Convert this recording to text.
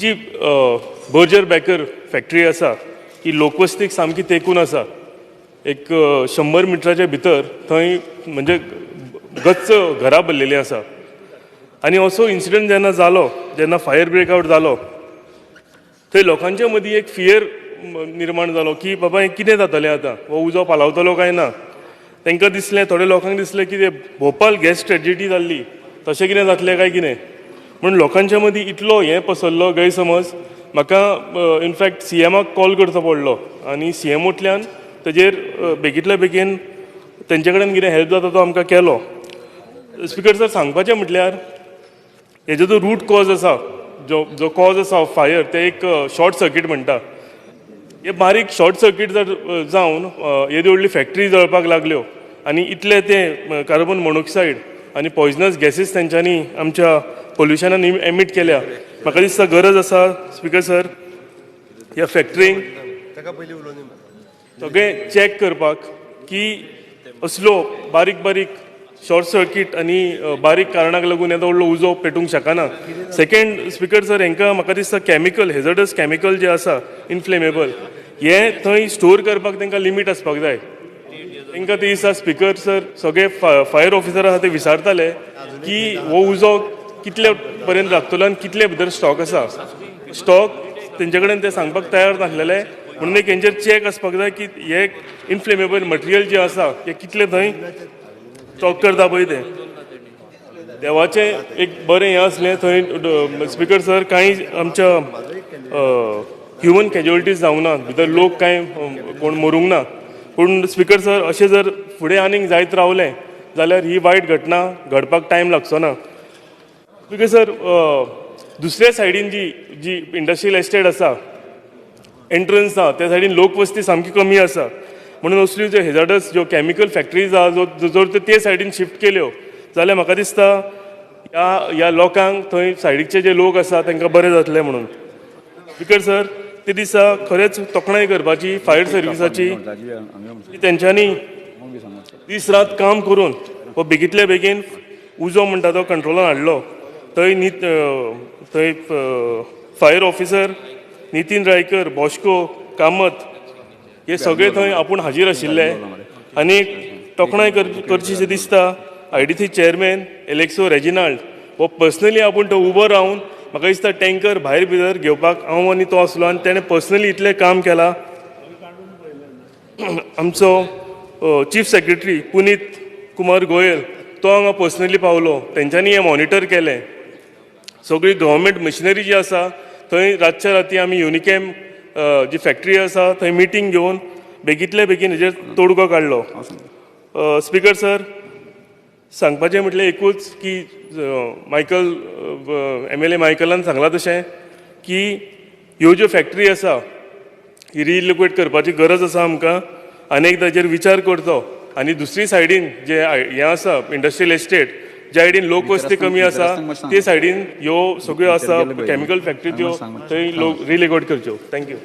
जी Berger baker factory आसा ही लोकवस्तीक सामकी तेंकून आसा. एक 100 मिटराच्या भितर थंय म्हणजे गच्च घरां भरलेलीं आसा. आनी असो इन्सिडंट जेन्ना जालो, जेन्ना फायर ब्रेकआवट जालो, थंय लोकांच्या मदीं एक फियर निर्माण जालो की बाबा, हें कितें जातलें आतां, हो उजो पालावतलो काय ना? तांकां दिसलें, थोड्या लोकांक दिसलें की ते भोपाल गॅस ट्रेजिडी जाल्ली तशें कितें जातलें काय कितें म्हूण. लोकांच्या मदीं इतलो हें पसरलो गैरसमज. म्हाका इनफॅक्ट सीएमाक कॉल करचो पडलो आनी सीएमओंतल्यान तेजेर बेगींतल्या बेगीन तेंचे कडेन कितें हेल्प जाता तो आमकां केलो. स्पिकर सर, सांगपाचें म्हटल्यार हेजो जो रूट कॉज आसा, जो जो कॉज आसा ऑफ फायर, ते एक शॉर्ट सर्कीट म्हणटा. हे बारीक शॉर्ट सर्कीट जर जावन येदी व्हडली फॅक्टरी जळपाक लागल्यो आनी इतले ते कार्बन मोनोक्सायड आनी पॉयजनस गॅसीस तेंच्यांनी आमच्या पोल्युशनान एमीट केल्या, म्हाका दिसता गरज आसा, स्पिकर सर, ह्या फॅक्टरींक सगळें चॅक करपाक की असलो बारीक बारीक शॉर्ट सर्कीट आनी बारीक कारणाक लागून येदो व्हडलो उजो पेटूंक शकना. सेकंड, स्पिकर सर, हांकां म्हाका दिसता केमिकल, हेजडस केमिकल जे आसा, इनफ्लेमेबल, हे थंय स्टोर करपाक तांकां लिमीट आसपाक जाय. तांकां ते दिसा, स्पिकर सर, सगळे फायर ऑफिसर आसा ते विचारताले की हो उजो कितले पर्यंत लागतलो आनी कितले भितर स्टॉक आसा. स्टॉक तेंचे कडेन ते सांगपाक तयार नासलेले. म्हणून एक हेंचेर चॅक आसपाक जाय की हे इनफ्लेमेबल मटेरियल जे आसा ते कितले थंय स्टॉक करता पळय ते. देवाचें एक बरें हें आसलें थंय, स्पिकर सर, कांय आमच्या ह्युमन कॅज्युअलिटीज जावंक ना भितर, लोक कांय कोण मरूंक ना. पूण स्पिकर सर, अशें जर फुडें आनीक जायत रावलें जाल्यार ही वायट घटना घडपाक टायम लागचो ना. स्पिकर सर, दुसऱ्या सायडीन जी जी इंडस्ट्रियल एस्टेट आसा, एंट्रन्स आसा, त्या सायडीन लोकवस्ती सामकी कमी आसा. म्हणून असल्यो ज्यो हेजार्डस ज्यो केमिकल फॅक्टरीज आहा, जो जर ते सायडीन शिफ्ट केल्यो जाल्यार म्हाका दिसता ह्या ह्या लोकांक, थंय सायडीचे जे लोक आसा तांकां बरें जातलें म्हणून. स्पिकर सर, ते दिसा खरेंच तोखणाय करपाची फायर सर्विसाची की तेंच्यांनी दीस रात काम करून हो बेगींतल्या बेगीन उजो म्हणटा तो कंट्रोलान हाडलो. थंय नीत थंय फायर ऑफिसर नितीन रायकर, बॉश्को कामत हे सगळे थंय आपूण हाजीर आशिल्ले. आनी तोखणाय करची शी दिसता आयडीसी चेअरमॅन एलेक्सो रेजिनाल्ड हो पर्सनली आपूण तो उबो रावन, म्हाका दिसता टँकर भायर भितर घेवपाक हांव आनी तो आसलो आनी तेणें पर्सनली इतलें काम केलां. आमचो चीफ सेक्रेटरी पुनीत कुमार गोयल तो हांगा पर्सनली पावलो, तेंच्यांनी हें मॉनिटर केलें. सगळी गव्हर्मेंट मशिनरी जी आसा थंय रातच्या राती आमी युनिकॅम जी फॅक्टरी आसा थंय मिटींग घेवन बेगींतल्या बेगीन हेजेर तोडगो काडलो. स्पिकर सर, सांगपाचें म्हटल्यार एकूच की मायकल, एमएलए मायकलान सांगलां तशें की ह्यो ज्यो फॅक्टरी आसा ही रिलोकेट करपाची गरज आसा आमकां. आनी एक ताजेर विचार करचो आनी दुसरी सायडीन जे हें आसा इंडस्ट्रियल एस्टेट, ज्या सायडीन लोकवस्ती कमी आसा ते सायडीन ह्यो सगळ्यो आसा केमिकल फॅक्टरी, त्यो थंय लोक रिलोकेट करच्यो. Thank you.